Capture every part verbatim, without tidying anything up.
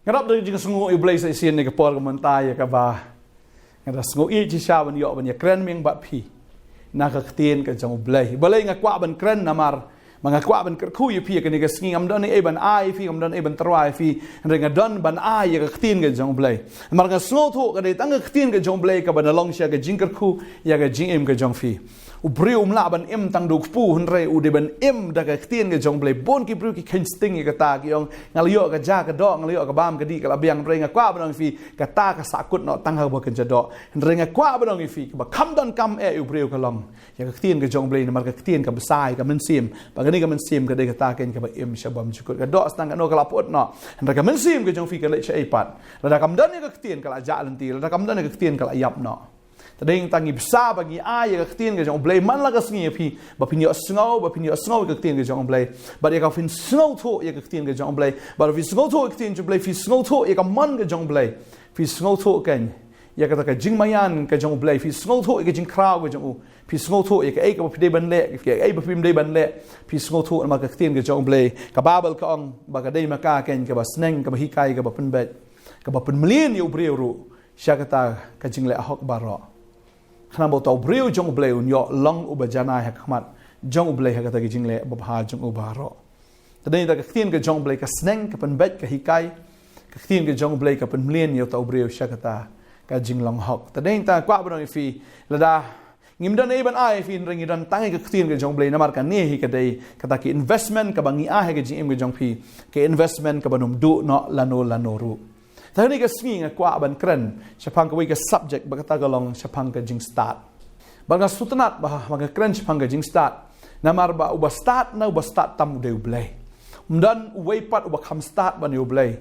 Nga dap da ka jingsngew ïa u Blei sa shisien ha ka por ka mynta ïa kaba nga da sngew ïeit shisha ban ïoh ban ïakren miang bad phi na ka ktien ka jong u Blei. Balei nga kwah ban kren namar ba nga kwah ban kyrkhu ïa phi ïa kane ka sngi. Ngam don ei ban ai ïa phi, ngam don ei ban tyrwa ïa phi, hynrei nga don ban ai ïa ka ktien ka jong u Blei. Namar nga sngewthuh ka dei tang ka ktien ka jong u Blei kaba na long sha ka jingkyrkhu ïa ka jingim ka jong phi. U briew um lah ban im tang da u kpu, hynrei u dei ban im da ka ktien ka jong u Blei. Bun ki briew ki kheiñ sting ïa kata, ki ong, nga la ïoh ka ja ka doh, nga la ïoh ka bam ka dih, ka la biang. Hynrei nga kwah ban ong ïa phi, kata ka sahkut noh tang ha kaba kynja doh. Hynrei nga kwah ban ong ïa phi, kaba kham donkam eh ïa u briew ka long ïa ka ktien ka jong u Blei, namar ka ktien ka bsa ïa ka mynsiem. Bad kane ka mynsiem ka dei kata keiñ kaba im sha bymjukut. Ka doh tang kano ka la pyut noh, hynrei ka mynsiem ka jong phi ka leit shaei pat? Lada kam don ïa ka ktien, ka la jah lynti. Lada kam don ïa ka ktien, ka la ïap noh. Te dei tang ngi bsa ba ngi ai ïa ka ktien ka jong u Blei man la ka sngi ïa phi, ba phin ïohsngew, ba phin ïohsngew ïa ka ktien ka jong u Blei. Bad ïa ka phin sngewthuh ïa ka ktien ka jong u Blei. Bad phi sngewthuh ïa ka ktien jong u Blei, phi sngewthuh ïa ka mon ka jong u Blei. Phi sngewthuh keiñ ïa kata ka jingmaïan ka jong u Blei, phi sngewthuh ïa ka jingkhraw ka jong u, phi sngewthuh ïa kaei kaba phi dei ban leh, kaei ba phim dei ban leh, phi sngewthuh namar ka ktien ka jong u Blei. Ka Baibl ka ong ba ka dei ma ka keiñ kaba sneng, kaba hikai, kaba pynbeit, kaba pynmlien ïa u briew ruh sha kata ka jingleh hok baroh. Khnang ba uta u briew jong u Blei un ïoh long uba janai ha khmat jong u Blei ha kata ka jingleh babha jong u baroh. Te dei ta ka ktien ka jong u Blei ka sneng, ka pynbeit, ka hikai. Ka ktien ka jong u Blei ka pynmlien ïa uta u briew sha kata ka jinglong hok. Te dei ta kwah ban ong ïa phi, lada ngim don ei ban ai ïa phi, hynrei ngi don tang ïa ka ktien ka jong u Blei, namar kane hi ka dei kata ka investment kaba ngi ai ha ka jingim ka jong phi, ka investment kaba ym duh noh lano lano ruh. Te ha kane ka sngi nga kwah ban kren shaphang kawei ka subject ba kata ka long shaphang ka jingstad. Bad nga sngewtynnat ba, ba nga kren shaphang ka jingstad, namar ba uba stad na uba stad tam u dei u Blei. Ym don uwei pat uba kham stad ban ïa u Blei.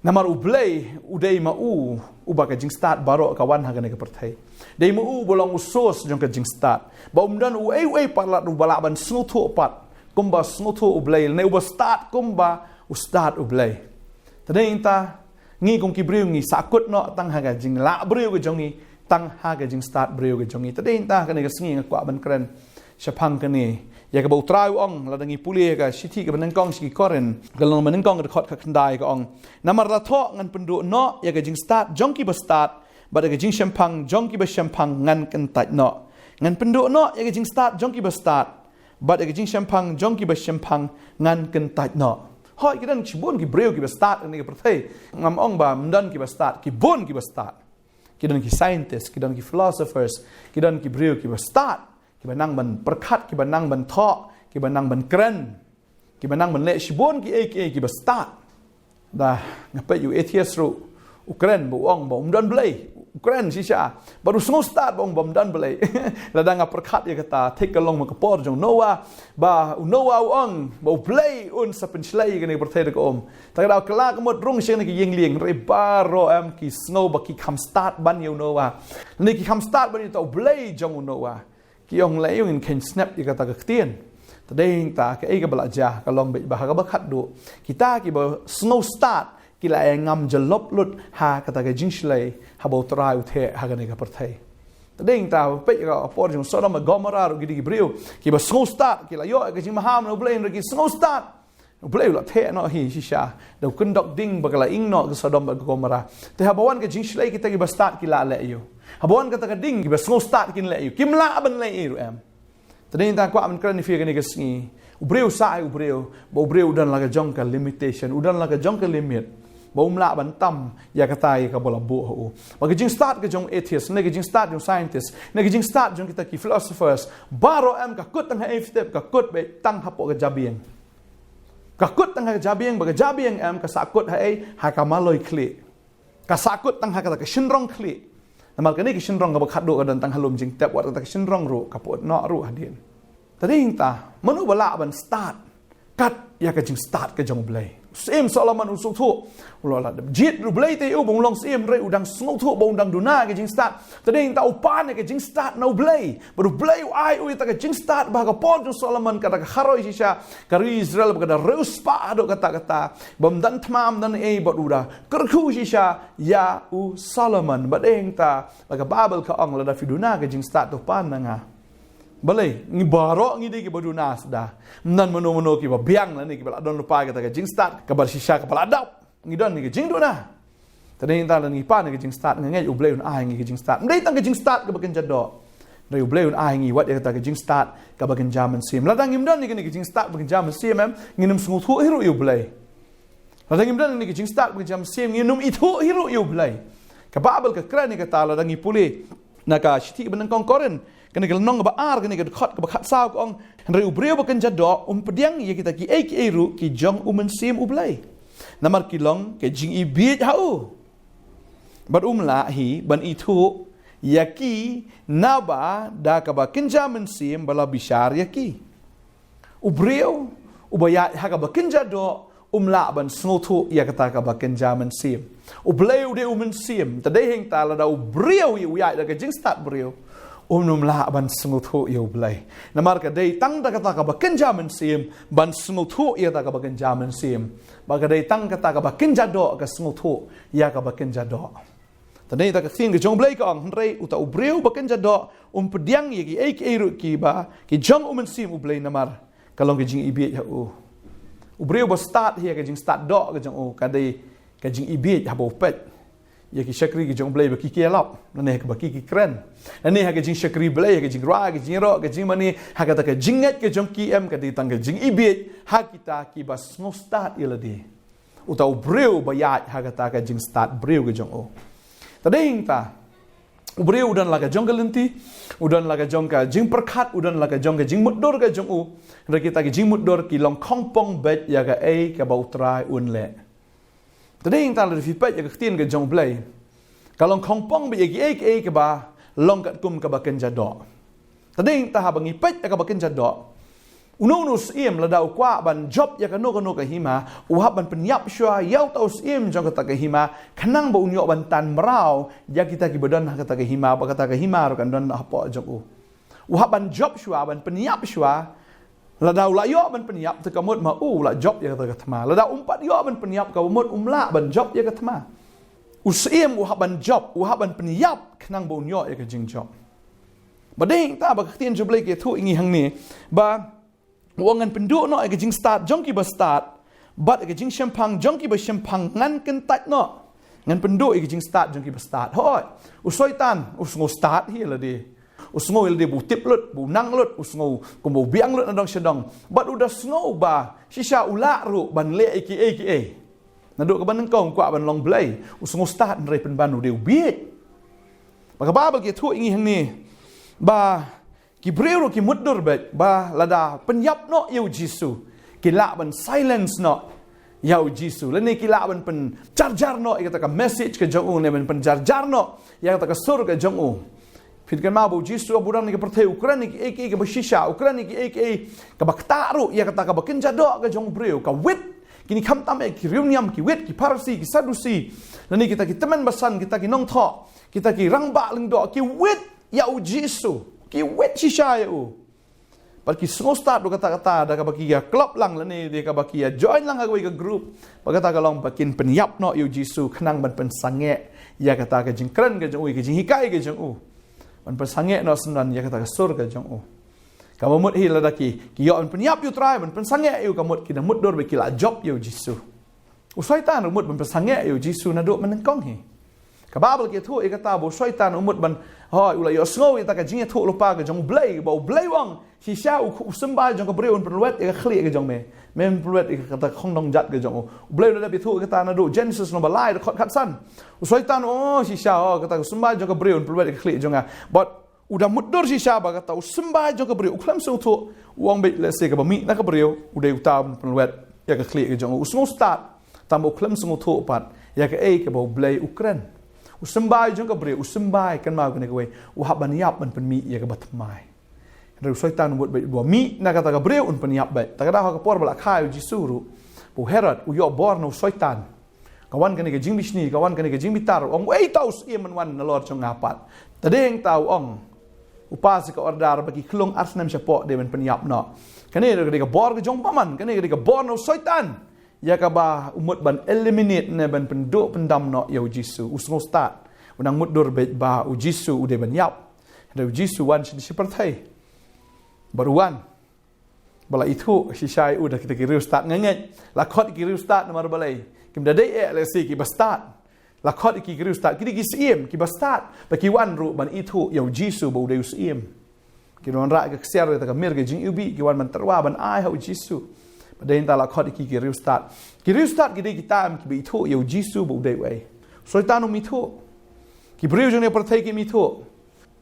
Namar u Blei u dei ma u uba ka jingstad baroh ka wan ha kane ka pyrthei. Dei ma u uba long u source jong ka jingstad. Ba ym don uei uei pat lada uba lah ban sngewthuh pat kumba sngewthuh u Blei, ne uba stad kumba u stad u Blei. Te dei ta ngi kum ki briew ngi sahkut noh tang ha ka jinglah briew ka jong ngi, tang ha ka jingstad briew ka jong ngi. Te dei ta kane ka sngi nga kwah ban kren shaphang kane ïa kaba u Trai u ong, lada ngi pule ka shithi kaba nyngkong sha ki Korinth, ka lynnong ba nyngkong, ka dkhot ka khyndai, ka ong, namar la thoh ngan pynduh noh ïa ka jingstad jong kiba stad, bad ïa ka jingshemphang jong kiba shemphang ngan kyntait noh. Ngan pynduh noh ïa ka jingstad jong kiba stad, bad ïa ka jingshemphang jong kiba shemphang ngan kyntait noh. Hooid, ki don shibun ki briew kiba stad ha kane ka pyrthei. Ngam ong ba ym don kiba stad, ki bun kiba stad. Ki don ki scientist, ki don ki philosophers, ki don ki briew kiba stad, kiba nang ban pyrkhat, kiba nang ban thoh, kiba nang ban kren, kiba nang ban leh shibun kiei kiei, kiba stad. Da, nga peit ïa u atheist ruh u kren ba u ong ba ym don Blei, u kren shisha. Bad u sngewstad ba u ong ba ym don Blei. Lada nga pyrkhat ïa kata, thik ka long ma ka por jong u Noah, ba u Noah u ong ba u Blei un sa pynshlei ïa kane ka pyrthei da ka um. Te ka daw kylla ka mut rung sha kane ka ïing lieng, hynrei baroh em ki sngew ba ki kham stad ban ïa u Noah. Lane ki kham stad ban ïa uta u Blei jong u Noah. Ki ong, lei ïa u ngin kheiñ snep ïa kata ka ktien. Te dei ta kaei kaba la jia, ka long beit ba ha kaba khatduh kita kiba sngewstad ki la ïa ngam jyllop lut ha kata ka jingshlei haba u Trai u theh ha kane ka pyrthei. Te dei ta peit ïa ka por jong Sodom bad Gomorrah ruh, ki dei ki briew kiba sngewstad, ki la ïoh ïa ka jingmaham na u Blei, hynrei ki sngewstad. U Blei u la theh noh hi shisha da u kyndok ding ba ka la ing noh ka Sodom bad ka Gomorrah. Te haba wan ka jingshlei, kita kiba stad ki lah leh ïa u. Haba wan kata ka ding, kiba sngewstad kin leh ïa u. Kim lah ban leh ei ruh em. Te dei ta kwah ban kren ïa phi kane ka sngi. U briew sah ïa u briew, ba u briew u don la ka jong ka limitation, u don la ka jong ka limit, ba um lah ban tam ïa kata ïa kaba la buh ha u. Ba ka jingstad ka jong atheist, ne ka jingstad jong scientist, ne ka jingstad jong kita ki philosophers, baroh em ka kut tang ha ei, phi tip, ka kut beit tang hapoh ka jabieng. Ka kut tang ha ka jabieng, ba ka jabieng em ka sahkut ha ei, ha ka maloi khlieh. Ka sahkut tang ha kata ka shynrong khlieh. Namar kane ka shynrong kaba khatduh ka don tang ha lum jingtep, wat kata ka shynrong ruh ka pyut noh ruh hadien. Te dei ta, mano ba lah ban stad kat ïa ka jingstad ka jong u Blei? U Syiem Solomon u sngewthuh, u la dep jied u Blei te ïa u ba un long syiem, hynrei u dang sngewthuh ba un dang duna ïa ka jingstad. Te dei ta u pan ïa ka jingstad na u Blei. Bad u Blei u ai u ïa ta ka jingstad ba ha ka por jong u Solomon, kata ka kharoi shisha ka ri Israel, ba ka da riewspah haduh katta katta, ba ym don thma, ym don ei, bad u da kyrkhu shisha ïa u Solomon. Bad dei ta, ba ka Baibl ka ong, lada phi duna ka jingstad, to pan na nga. Balei, ngi baroh ngi dei kiba duna sda. Ym don mano mano kiba biang lane kiba la don lypa ïa kata ka jingstad kaba shisha kaba la dap. ngi don ïa ka jingduna. Te dei ngi tang lada ngi pan ïa ka jingstad, nga ngeit U Blei un ai ngi ka jingstad. Ym dei tang ka jingstad kaba kynja doh, hynrei U Blei un ai ngi wat ïa kata ka jingstad kaba kynja mynsiem. Lada ngim don ïa kane ka jingstad kaba kynja mynsiem, em, ngin ym sngewthuh hi ruh ïa U Blei. Lada ngim don ïa kane ka jingstad kaba kynja mynsiem, ngin ym ithuh hi ruh ïa U Blei. Ka Baibl ka kren ïa kata, lada ngi pule na ka shithi ba nyngkong Korinth, kane ka lynnong kaba ar, kane ka dkhot kaba khatsaw, ka ong: Hynrei u briew ba kynja doh um pdiang ïa kita kiei kiei ruh ki jong U Mynsiem U Blei, namar ki long ka jingibieit ha u, bad um lah hi ban ithuh ïa ki, naba da kaba kynja mynsiem ba la bishar ïa ki. U briew uba ïaid ha kaba kynja doh um lah ban sngewthuh ïa kata kaba kynja mynsiem. U Blei u dei U Mynsiem. Te dei hangta lada u briew u ïaid da ka jingstad briew, um, um lah ban sngewthuh ïa U Blei. Namar ka dei tang da kata kaba kynja mynsiem ban sngewthuh ïa kata kaba kynja mynsiem, bad ka dei tang kata kaba kynja doh ka sngewthuh ïa kaba kynja doh. Te dei ta ka ktien ka jong U Blei ka ong: Hynrei uta u briew ba kynja doh um pdiang ïa kiei kiei ruh kiba ki jong U Mynsiem U Blei, namar ka long ka jingibieit ha u. U briew ba stad hi ha ka jingstad doh ka jong u, ka dei ka jingibieit haba u peit ïa ki shakri ki jong U Blei ba ki ki ïalap, lane kaba ki ki kren, lane ha ka jingshakri Blei, ha ka jingrwai, ha ka jingïaroh, ha ka jingmane, ha kata ka jingngeit ka jong ki, em, ka dei tang ka jingibieit ha kita kiba sngewstad ïa lade. Uta u briew ba ïaid ha kata ka jingstad briew ka jong u. Te dei hangta, u briew u don la ka jong ka lynti, u don la ka jong ka jingpyrkhat, u don la ka jong ka jingmutdur ka jong u. Hynrei kita ki jingmutdur ki long khongpong beit ïa kaei kaba U Trai un leh. Te dei hangta lada phi peit ïa ka ktien ka jong U Blei, ka long khongpong beit ïa kiei kiei kaba long katkum kaba kynja doh. Te dei hangta haba ngi peit ïa kaba kynja doh, uno uno u syiem lada u kwah ban jop ïa kano kano ka hima, u hap ban pynïap shuwa ïa uta u syiem jong kata ka hima, khnang ba un ïoh ban tan mraw ïa kita kiba don ha kata ka hima, ba kata ka hima ruh kan don hapoh jong u. U hap ban jop shuwa, ban pynïap shuwa. Lada u la ïoh ban pynïap, te ka mut ma u la jop ïa kata ka thma. Lada um pat ïoh ban pynïap, ka mut um lah ban jop ïa ka thma. U syiem u hap ban jop, u hap ban pynïap khnang ba un ïoh ïa ka jingjop. Bad dei hangta ba ka ktien jong U Blei ka ïathuh ïa ngi hangne ba u ong: Ngan pynduh noh ïa ka jingstad jong kiba stad, bad ïa ka jingshemphang jong kiba shemphang ngan kyntait noh. Ngan pynduh ïa ka jingstad jong kiba stad. Hooid, u Soitan u sngew stad hi ïa lade. U sngew ïa lade ba u tip lut, ba u nang lut, u sngew kumba u biang lut na dong sha dong. Bad u da sngew ba shisha u lah ruh ban leh ïa kiei kiei. Naduh kaba nyngkong u kwah ban long Blei, u sngew stad, hynrei pynban u dei u bieit. Bad ka Baibl ka ïathuh ïa ngi hangne ba ki briew ruh ki mutdur beit ba lada pynïap noh ïa U Jisu, ki lah ban silence noh ïa U Jisu, lane ki lah ban pynjarjar noh ïa kata ka message ka jong u, ne ban pynjarjar noh ïa kata ka sur ka jong u. Phin kynmaw ba U Jisu haba u don ha kane ka pyrthei u kren ïa kiei kiei kaba shisha, u kren ïa kiei kiei kaba ktah ruh ïa kata kaba kynja doh ka jong u briew, ka wit. Kine khamtam eh ki riewniam, ki wit, ki Pharisi, ki Sadusi, lane kita ki tymmen basan, kita ki nongthoh, kita ki rangbah lyngdoh, ki wit ïa U Jisu, ki wit shisha ïa u. Bad ki sngew stad ruh katta katta da kaba ki ïa klop lang lane da kaba ki ïa join lang ha kawei ka group. Bad kata ka long ba kin pynïap noh ïa U Jisu khnang ban pynsangeh ïa kata ka jingkren ka jong u, ïa ka jinghikai ka jong u. Ban pynsangeh noh synran ïa kata ka sur ka jong u. Kaba mut hi lada ki, ki ïoh ban pynïap ïa U Trai, ban pynsangeh ïa u, ka mut ki da mutdur ba ki la jop ïa U Jisu. U Soitan u mut ban pynsangeh ïa U Jisu naduh mynnyngkong hi. Ka Baibl ka ïathuh ïa kata ba u Soitan u mut ban, hooid, u la ïohsngew ïa kata ka jingïathuhlypa ka jong U Blei, ba U Blei u ong, shisha u, u symbai jong ka briew un pynlwet ïa ka khlieh ka jong me. Mem pynlwet ïa kata ka khongdong jat ka jong u. U Blei u la dep ïathuh ïa kata naduh Genesis nombar lai dkhot khatsan. U Soitan u ong, oh, shisha, oh, kata u symbai jong ka briew un pynlwet ïa ka khlieh jong nga. Bad u da mutdur shisha ba kata u symbai jong ka briew u khlem sngewthuh, u ong beit lehse kaba mih na ka briew u dei uta ban pynlwet ïa ka khlieh ka jong u. U sngew stad, tangba u khlem sngewthuh pat ïa kaei kaba U Blei u kren. U symbai jong ka briew, u symbai, kynmaw kane kawei, u hap ban ïap ban pynmih ïa kaba thymmai. Hynrei u Soitan u mut beit ba mih na kata ka briew un pynïap beit. Te ka dei ha ka por ba la kha ïa U Jisu ruh, ba u Herod u ïoh bor na u Soitan. Ka wan kane ka jingbishni, ka wan kane ka jingbitar, u ong, uei uta u syiem ban wan nalor jong nga pat? Te dei hangta u ong, u pass ïa ka order ba ki khlung ar snem shapoh dei ban pynïap noh. Kane ka dei ka bor ka jong u bymman, kane ka dei ka bor na u Soitan. Ïa kaba u mut ban eliminate ne ban pynduh pyndam noh ïa U Jisu. U sngew stad, u nang mutdur beit ba U Jisu u dei ban ïap. Hynrei U Jisu u wan shane sha pyrthei. Bad u wan ba la ithuh shisha ïa u da kita ki riewstad, nga ngeit la khot ki riewstad namar balei? Kim da dei eh lehse ki bastad. La khot ïa ki ki riewstad, ki dei ki syiem, ki bastad. Ba ki wan ruh ban ithuh ïa u Jisu ba u dei u syiem. Ki don rah ka ksiar ïa ka mir ka jingïohi, ki wan ban tyrwa ban ai ha u Jisu. Ba dei hangta la khot ïa ki ki riewstad. Ki riewstad ki dei kita em kiba ithuh ïa u Jisu ba u dei uei. Soitan um ithuh. Ki briew jong ne pyrthei kim ithuh.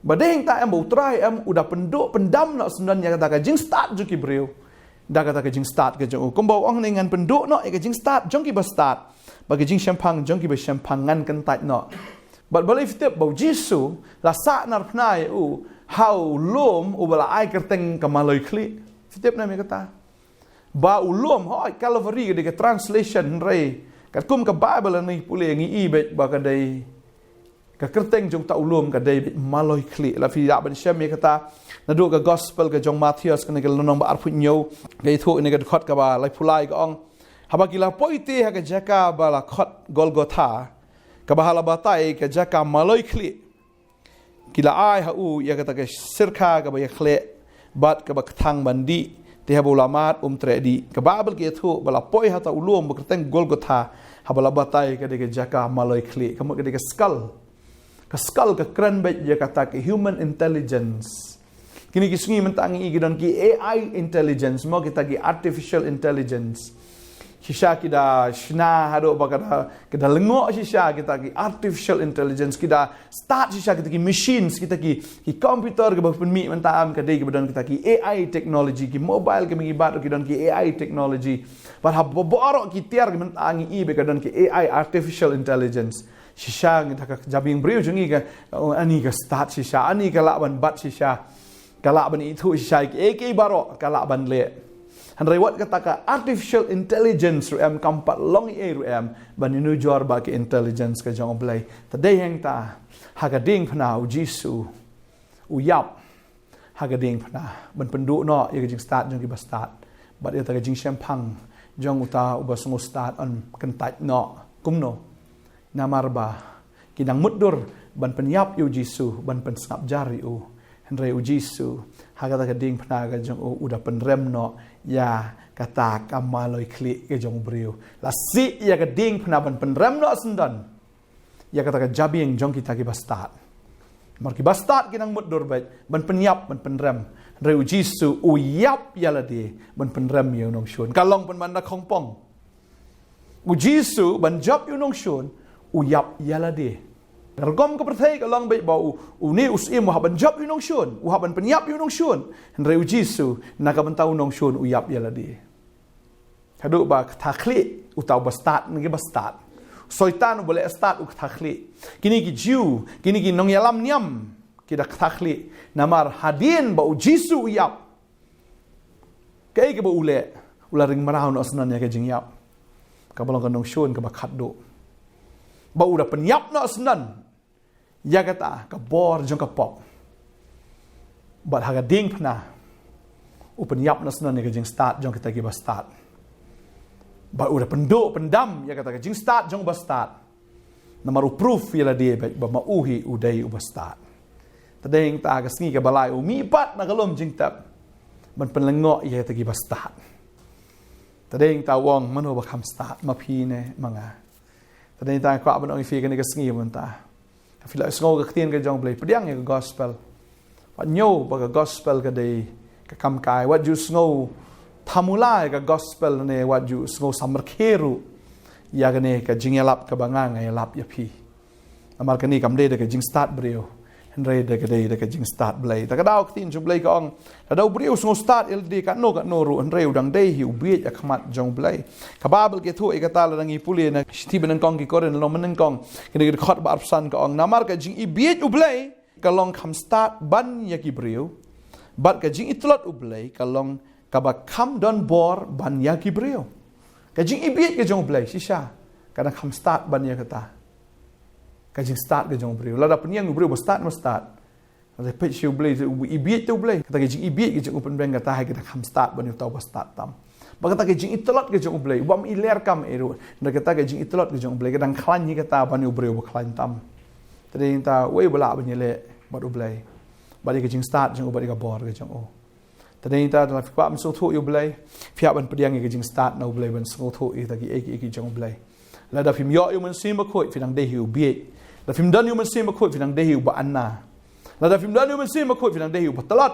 Ba dei hangta em ba u Trai em u da pynduh pyndam noh syndon ïa kata ka jingstad jong ki briew da kata ka jingstad ka jong u. Kumba u ong ne, ngan pynduh noh ïa ka jingstad jong ki bastad, bad ka jingshemphang jong ki bashemphang ngan kyntait noh. Bad balei phi tip ba u Jisu la sah narphna ïa u ha u lum uba la ai kyrteng ka maloi khlieh? Phi tip ne em ïa kata? Ba u lum, hooid, Calvary ka dei ka translation, hynrei katkum ka Bible ngi pule ngi i beit ba ka dei ka kyrteng jong uta u lum ka dei beit maloi khlieh. Lada phi lah ban shem ïa kata naduh ka gospel ka jong Mathaios, kane ka lynnong ba arphew hynñiew, ka ithuh ïa kane ka dkhot kaba laiphew lai, ka ong, haba ki la poi te ha ka jaka ba la khot Golgotha, kaba ha la batai ka jaka maloi khlieh, ki la ai ha u ïa kata ka syrkha kaba ïakhleh bad kaba kthang ban dih, te haba u la mad um treh dih. Ka Bible ka ïathuh ba la poi ha uta u lum ba kyrteng Golgotha, haba la batai ka dei ka jaka maloi khlieh, ka mut ka dei ka skull. Ka skull ka kren beit ïa kata ka human intelligence. Kine ki sngi mynta ngi i ki don ki A I intelligence, mo, kita ki artificial intelligence. Shisha ki da shna haduh ba ka da, ki da lyngngoh shisha kita ki artificial intelligence, ki da stad shisha kita ki machines, kita ki, ki computer kiba pynmih mynta em, ka dei kiba don kita ki A I technology, ki mobile kiba ngi bat ruh ki don ki A I technology. Bad ha baroh ki tiar ki mynta ngi i beit ka don ki A I, artificial intelligence. Shisha ngi da ka jabieng briew jong ngi ka, oh, ani ka stad shisha, ani ka lah ban bat shisha. Ka lah ban ithuh shisha ïa kiei kiei baroh, ka lah ban leh. Hynrei wat kata ka artificial intelligence ruh em kam pat long ei ruh em ban ïanujor bad ka intelligence ka jong U Blei. Te dei hangta ha ka diengphna u Jisu u ïap ha ka diengphna ban pynduh noh ïa ka jingstad jong ki bastad bad ïa kata ka jingshemphang jong uta uba sngewstad, yn kyntait noh. Kumno? Namar ba ki nang mutdur ban pynïap ïa u Jisu, ban pynsngap jar ïa u. Hynrei u Jisu ha kata ka diengphna ka jong u, u da pynrem noh ïa kata ka maloi khlieh ka jong u briew. La sih ïa ka diengphna ban pynrem noh syndon ïa kata ka jabieng jong kita ki bastad. Namar ki bastad ki nang mutdur beit ban pynïap, ban pynrem. Hynrei u Jisu u ïap ïa lade ban pynrem ïa u nongshun. Ka long pynban da khongpong. U Jisu ban jop ïa u nongshun, u ïap ïa lade. Rukom ka pyrthei ka long beit ba u, une u syiem u hap ban jop ïa u nongshun, u hap ban pynïap ïa u nongshun. Hynrei u Jisu na ka bynta u nongshun u ïap ïa lade. Haduh ba kata khlieh, uta u bastad na ki bastad. Soitan uba leh stad u kata khlieh. Kine ki Jiw, kine ki nongïalam niam, ki da kata khlieh. Namar hadien ba u Jisu u ïap, kaei kaba u leh? U la ring mraw noh syndon ïa ka jingïap kaba long ka nongshun kaba khatduh. Ba u da pynïap noh syndon ïa kata ka bor jong ka pop. Bad ha ka diengphna u pynïap noh syndon ïa ka jingstad jong kita ki bastad. Bad u da pynduh pyndam ïa kata ka jingstad jong u bastad. Namar u proof ïa lade beit ba ma u hi u dei u bastad. Te dei hangta ka sngi kaba lai u mih pat na ka lum jingtep ban pynlyngngoh ïa kita ki bastad. Te dei hangta u ong, mano ba kham stad, ma phi ne ma nga? Te dei hangta nga kwah ban ong ïa phi kane ka sngi mynta, ha phi la sngew ka ktien ka jong U Blei, pdiang ïa ka gospel. Wat ñiew ba ka gospel ka dei ka kam kai, wat ju sngew thamula ïa ka gospel ne wat ju sngew samrkhie ruh ïa kane ka jingïalap kaba nga nga ïalap ïa phi. Namar kane kam dei da ka jingstad briew, hynrei da ka dei da ka jingstad Blei. Te ka daw ka ktien jong U Blei ka ong, lada u briew u sngewstad ïa lade katno katno ruh, hynrei u dang dei hi u bieit ha khmat jong U Blei. Ka Baibl ka ïathuh ïa kata lada ngi pule na shithi ba nyngkong ki Korinth lynnong ba nyngkong, kane ka dkhot ba arphew san ka ong, namar ka jingibieit U Blei ka long kham stad ban ïa ki briew, bad ka jingitlot U Blei ka long kaba kham don bor ban ïa ki briew. Ka jingibieit ka jong U Blei shisha ka dang kham stad ban ïa kata ka jingstad ka jong u briew. Lada pynïeng u briew ba stad ma stad, lada peit sha U Blei, u ibieit te U Blei, kata ka jingibieit ka jong u pynbeit kata hi ka dang kham stad ban ïa uta uba stad tam. Bad kata ka jingitlot ka jong U Blei, u bym i leh kam ei ruh, hynrei kata ka jingitlot ka jong U Blei ka dang khlaiñ hi kata ban ïa u briew ba khlaiñ tam. Te dei hangta uei ba lah ban ïaleh bad U Blei, bad ïa ka jingstad jong u, bad ïa ka bor ka jong u? Te dei hangta lada phi kwah ban sngewthuh ïa U Blei, phi hap ban pdiang ïa ka jingstad na U Blei, ban sngewthuh ïa kita kiei kiei ki jong U Blei. Lada phim ïoh ïa u Mynsiem Bakhuid, phi dang dei hi u bieit. Lada phim don ïa u Mynsiem Bakhuid, phi dang dei hi u ba anna. Lada phim don ïa u Mynsiem Bakhuid, phi dang dei hi u ba tlot.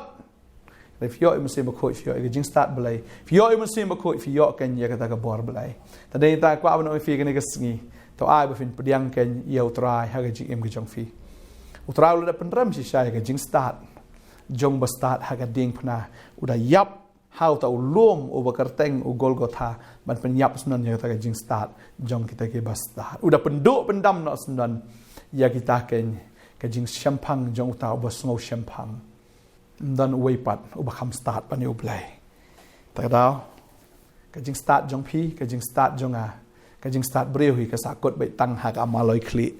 Lada phi ïoh ïa u Mynsiem Bakhuid, phi ïoh ïa ka jingstad Blei. Phi ïoh ïa u Mynsiem Bakhuid, phi ïoh kein ïa kata ka bor Blei. Te dei ta kwah ban ong ïa phi kane ka sngi. To ai ba phin pdiang kein ïa u Trai ha ka jingim ka jong phi. U Trai u la da pynrem shisha ïa ka jingstad jong ba stad ha ka diengphna. U da ïap ha uta u lum uba kyrteng u Golgotha ban pynïap syndon ïa kata ka jingstad jong kita ki ba stad. U da pynduh pyndam noh syndon ïa kita kein ka jingshemphang jong uta uba sngew shemphang. Ym don uwei pat uba kham stad ban ïa u Blei. Te ka daw ka jingstad jong phi, ka jingstad jong nga, ka jingstad briew hi ka sahkut beit tang ha ka maloi khlieh.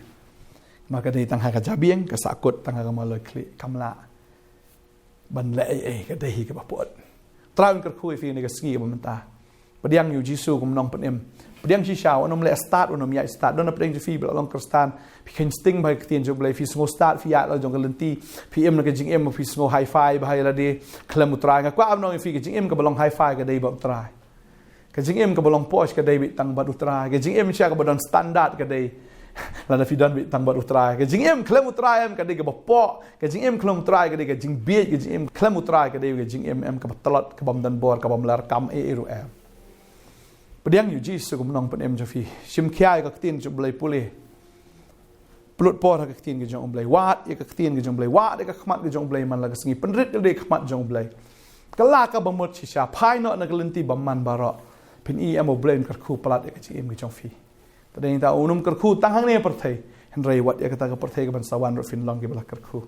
Ma ka dei tang ha ka jabieng, ka sahkut tang ha ka maloi khlieh. Kam lah ban leh ei ei, ka dei hi kaba pud. Trai un kyrkhu ïa phi kane ka sngi ba mynta. Pdiang ïa u Jisu kum u nongpynim. Pdiang shisha, wat nym leh stad, wat nym ïaid stad. Don na pdeng jong phi ba la long Khristan, phi kheiñ sting bha ïa ka ktien jong u Blei, phi sngew stad, phi ïaid la jong ka lynti, phi im na ka jingim, phi sngew hi-fi bha ïa lade khlem u Trai. Nga kwah ban ong ïa phi, ka jingim kaba long hi-fi ka dei bad u Trai. Ka jingim kaba long posh ka dei beit tang bad u Trai. Ka jingim shisha kaba don standard ka dei, lada phi don beit tang bad u Trai. Ka jingim khlem u Trai em ka dei kaba poh. Ka jingim khlem u Trai ka dei ka jingbieit, ka jingim khlem u Trai ka dei ka jingim em kaba tlot, kaba ym don bor, kaba ym lah kam ei ei ruh em. Pdiang ïa u Jisu kum u nongpynim jong phi. Shim khia ïa ka ktien jong u Blei pule. Pynlut por ha ka ktien ka jong u Blei. Wad ïa ka ktien ka jong u Blei. Wad ïa ka khmat ka jong u Blei man la ka sngi. Pynrit ïa lade ha khmat jong u Blei. Kylla ka bamut shisha. Phai noh na ka lynti bymman baroh. Phin i em u Blei un kyrkhu palat ïa ka jingim ka jong phi. Te dei ta un ym kyrkhu tang hangne ha pyrthei. Hynrei wat ïa kata ka pyrthei kaban sa wan ruh phin long kiba la kyrkhu.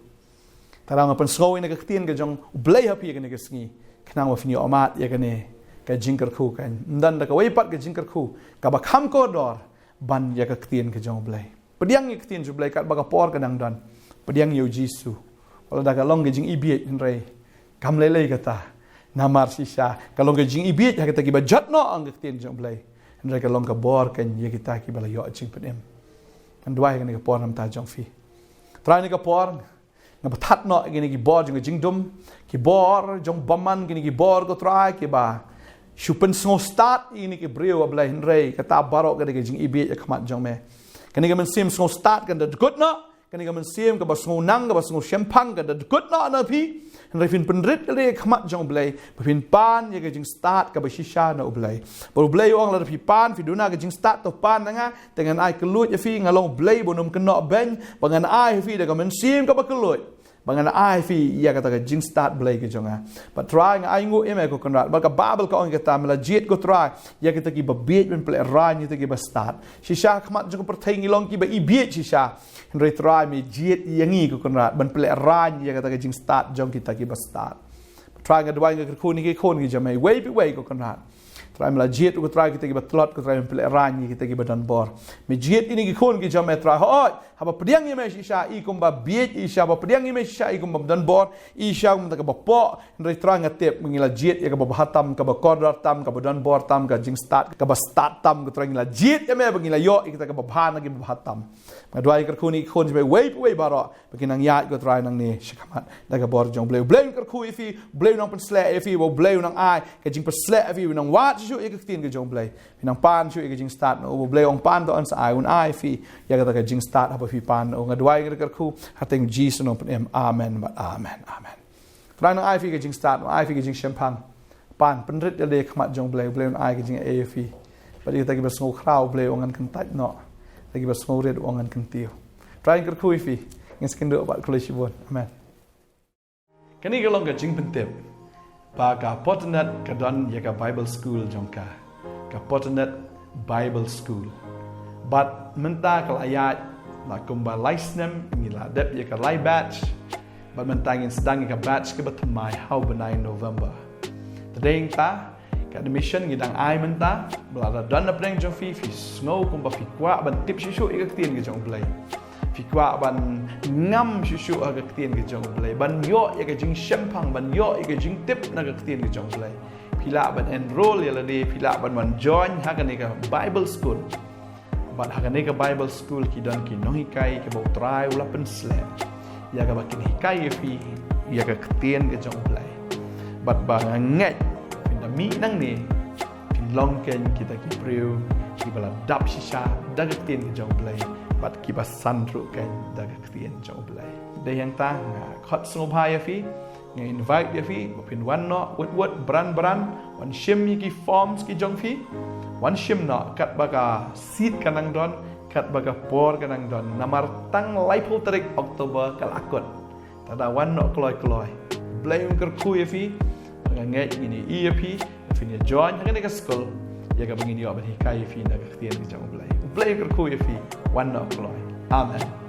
Te nga pynsngew ïa kane ka ktien ka jong u Blei ha phi ïa kane ka sngi. Khnang ba phin ïoh mad ïa kane ka jingkyrkhu kan. Ym don da kawei pat ka jingkyrkhu kaba kham kordor ban ïa ka ktien ka jong u Blei. Pdiang ïa ka ktien jong u Blei katba ka por ka dang don. Pdiang ïa u Jisu. Wat la da ka long ka jingibieit hynrei kam lei lei kata. Namar shisha ka long ka jingibieit ha kita kiba jot noh ïa ka ktien jong u Blei. Hynrei ka long ka bor kan ïa kita kiba la ïoh jingpynim. Ngan duwai ha kane ka por namar jong phi. Trai, ha kane ka por nga pyntngen noh ïa kine ki bor jong ka jingdum, ki bor jong bymman, kine ki bor ko Trai kiba shu pynsngew stad ïa kine ki briew, ah Blei, hynrei kata baroh ka dei ka jingibieit ha khmat jong me. Kane ka mynsiem sngew stad kan da dkut noh, kane ka mynsiem kaba sngew nang, kaba sngew shemphang kan da dkut noh na phi. Hynrei phin pynrit ïa lade ha khmat jong u Blei, ba phin pan ïa ka jingstad kaba shisha na u Blei. Ba u Blei u ong lada phi pan, phi duna ka jingstad, to pan na nga, te ngan ai kylluid ïa phi, nga long u Blei ba nym kynnoh beiñ, ba ngan ai ha phi da ka mynsiem kaba kylluid. Ba ngan ai ha phi ïa kata ka jingstad Blei ka jong nga. Bad Trai, nga ainguh ïa me ko Kynrad. Bad ka Baibl ka ong ïa kata, me la jied ko Trai ïa kita kiba bieit ban pynlehrain ïa kita kiba stad. Shisha ha khmat jong ka pyrthei ngi long kiba ibieit shisha. Hynrei Trai, me jied ïa ngi ko Kynrad ban pynlehrain ïa kata ka jingstad jong kita kiba stad. Trai, nga duwai, nga kyrkhu ïa kine ki khun ki jong me, iwei pa iwei ko Kynrad. Trai, me la jied ruh ko Trai kita kiba tlot ko Trai, me pynlehrain ïa kita kiba don bor. Me jied ïa kine ki khun ki jong me Trai. Hooid, haba pdiang ïa me shisha i kumba bieit, shisha haba pdiang ïa me shisha i kumba don bor, i shisha kumta kaba poh. Hynrei Trai, nga tip ba ngi la jied ïa kaba bha tam, kaba kordor tam, kaba don bor tam, ka jingstad kaba stad tam ko Trai, ngi la jied ïa me ba ngi la ïoh ïa kita kaba bha na kiba bha tam. Nga duwai, nga kyrkhu ïa kine ki khun jong me iwei pa iwei baroh. Ba kin nang ïaid ko Trai nangne shakhmat da ka bor jong u Blei. U Blei un kyrkhu ïa phi, u Blei un nang pynshlur ïa phi, u Blei un nang ai ka jingpynshlur ïa phi, u nang wad shuh ïa ka ktien ka jong u Blei. Phi nang pan shuh ïa ka jingstad na u, u Blei u ong pan, to un sa ai, un ai ïa phi ïa kata ka jingstad haba phi pan na u. Nga duwai, nga kyrkhu ha kyrteng Jisu u nongpynim. Amen bad amen. Amen. Trai, nang ai ïa phi ka jingstad, nang ai ïa phi ka jingshemphang. Pan, pynrit ïa lade ha khmat jong u Blei, u Blei un ai ka jingaiei ïa phi. Bad ïa kita kiba sngew khraw, u Blei un nang kyntait noh. Ïa kita kiba sngew rit un nang kyntiew. Trai, nga kyrkhu ïa phi. Ngin sa ïakynduh bad khublei shibun. Amen. Kane ka long ka jingpyntip ba ka Portnet ka don ïa ka Bible School jong ka. Ka Portnet Bible School. Bad mynta ka la ïaid la kumba lai snem, ngi la dep ïa ka lai batch. Bad mynta ngin sdang ïa ka batch kaba thymmai ha u bnai November. Te dei ta ka admission ngi dang ai mynta, ba lada don na pdeng jong phi, phi sngew kumba phi kwah ban tip shuh shuh ïa ka ktien ka jong u Blei. Phi kwah ban ngam shuh shuh ha ka ktien ka jong u Blei, ban ïoh ïa ka jingshemphang, ban ïoh ïa ka jingtip na ka ktien ka jong u Blei. Phi lah ban enroll ïa lade, phi lah ban wan join ha kane ka Bible school. Bad ha kane ka Bible school ki don ki nonghikai kiba u Trai u la pynshlur ïa kaba kin hikai ïa phi ïa ka ktien ka jong u Blei. Bad ba nga ngeit phin da mih nangne, phin long kein kita ki briew kiba la dap shisha da ka ktien ka jong U Blei, bad kiba san ruh kan da ka ktien jong U Blei. Dei hangta nga khot sngewbha ïa phi, nga invite ïa phi ba phin wan noh wut wut, bran bran, wan shim ïa ki forms ki jong phi, wan shim noh katba ka seat ka nang don, katba ka por ka nang don. Namar tang laiphew tarik October ka la kut. Te da wan noh kloi kloi. Blei un kyrkhu ïa phi. Nga ngeit ngin ïa phi, phin ïa join ha kane ka skul, ïa kaba ngin ïoh ban hikai ïa phi na ka ktien ka jong U Blei. Blei un kyrkhu ïa phi. Wan noh kloi. Amen.